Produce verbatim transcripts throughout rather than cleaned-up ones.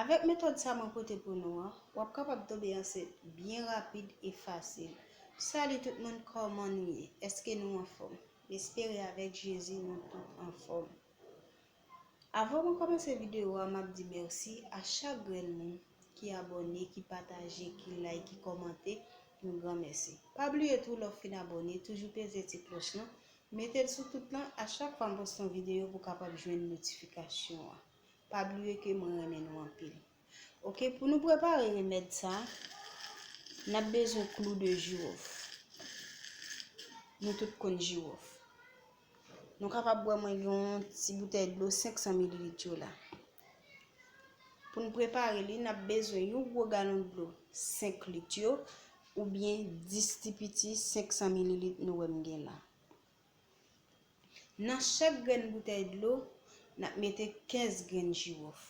Avèk metòd sa mwen pote pou nou an, w ap kapab tonbe ansent byen rapid e fasil. Salut tout moun, kòman nou ye? Èske nou anfòm? M espere avèk Jezi nou tout anfòm. Avan mwen kòmanse videyo a, m ap di mèsi a chak grenn moun ki abòne, ki pataje, ki like, ki kòmante. Yon gran mèsi. Pa bliye tou, lè w fin abòne, toujou peze ti klòch lan, mete l sou tout lan, a chak fwa m poste yon videyo pou w kapab jwenn notifikasyon an. Pa bliye ke mwen renmen nou anpil. Oke, pou nou prepare remèd sa, n ap bezwen klou de jiwòf. Nou tout konn jiwòf. Nou kapab wè mwen gen yon ti boutèy dlo senk san mililit yo la. Pou n prepare li, n ap bezwen yon gwo galon dlo senk lit yo, oubyen dis ti piti senk san mililit nou wè m gen la. Nan chak grenn boutèy dlo, n ap mete kenz grenn jiwòf.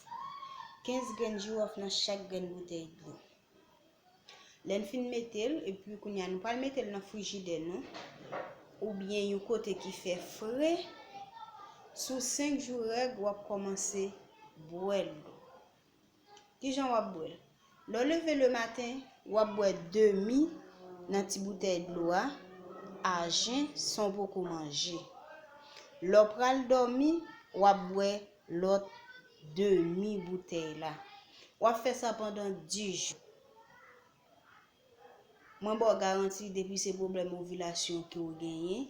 Kenz grenn jiwòf nan chak grenn boutèy dlo. Lè n fin mete l, epi kounye a nou pral mete l nan frijidè nou, oubyen yon kote ki fè fre, sou senk jou règ, w ap kòmanse bwè l. Kijan w ap bwè l? Lè w leve le maten, w ap bwè demi nan ti boutèy dlo a, a jen, san w poko manje. Lè w pral dòmi, w ap bwè lòt demi boutèy la. W ap fè sa pandan dis jou. Mwen ba w garanti, depi se pwoblèm ovilasyon ke w genyen,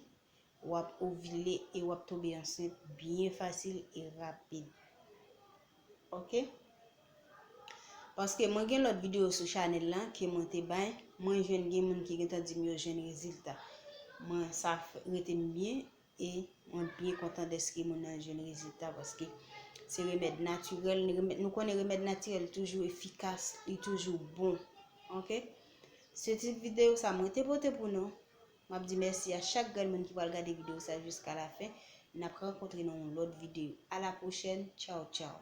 w ap ovile e w ap tonbe ansent byen fasil e rapid. Oke? Paske mwen gen lòt videyo sou chanèl lan ke mwen te bay, mwen jwenn gen moun ki gentan di m yo jwenn rezilta. Mwen, sa f-, rete m byen e mwen byen kontan dèske moun nan jwenn rezilta paske se remèd natirèl, nou remèd, nou konnen remèd natirèl toujou efikas, li toujou bon. Oke? Se ti videyo sa mwen te pote pou nou. M ap di mèsi a chak grenn moun ki pral gade videyo sa jiska lafen. N ap rankontre nan yon lòt videyo. A la pwochèn. Tchaw, tchaw.